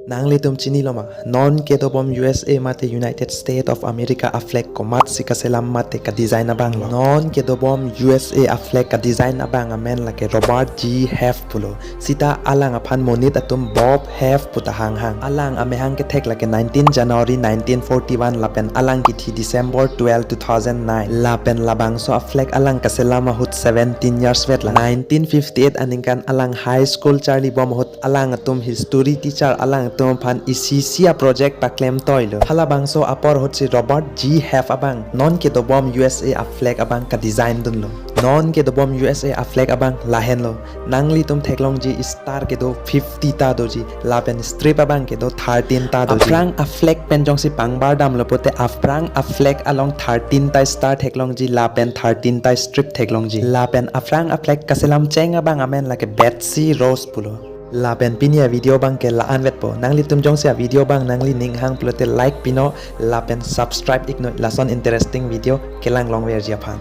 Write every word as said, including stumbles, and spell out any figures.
Nanglitum chinilo ma, non kedobom U S A mate United States of America a flag komatsi kaselam mate kadesign abang lo. Non kedobom U S A a flag kadesign abang amen lake Robert G Heth pulo. Sita alang aphan monit atum Bob Heth pu ta hanghang. Alang amahang kethek lake nineteen January nineteen forty-one lapen alang kithi December twelve, two thousand nine. Lapen labangso a flag alang kaselam ahut seventeen years vet la. Nineteen fifty-eight aningkan alang high school charlibom ahut alang atum history teacher alang atum aphan isi isi a project paklem toilo. Halabangso apor ahutsi Robert G Heth abang non kedobom U S A a flag abang kadesign dunlo. Non kedobom U S A a flag abang lahenlo. Nanglitum theklongji star kedo fifty ta doji, lapen strip abang kedo thirteen ta doji. Aphrang a flag pen jongsi pangbar damlo pote aphrang a flag along thirteen ta star theklongji lapen thirteen ta strip theklongji. Lapen aphrang a flag kaselam cheng abang amen lake Betsy Ross pulo. Lapen pini a video abang ke la-an vetpo. Nanglitum jongsi a video abang nanglining hang pulote like pinon lapen subscribe iknon, lason interesting video kelang longverji aphan.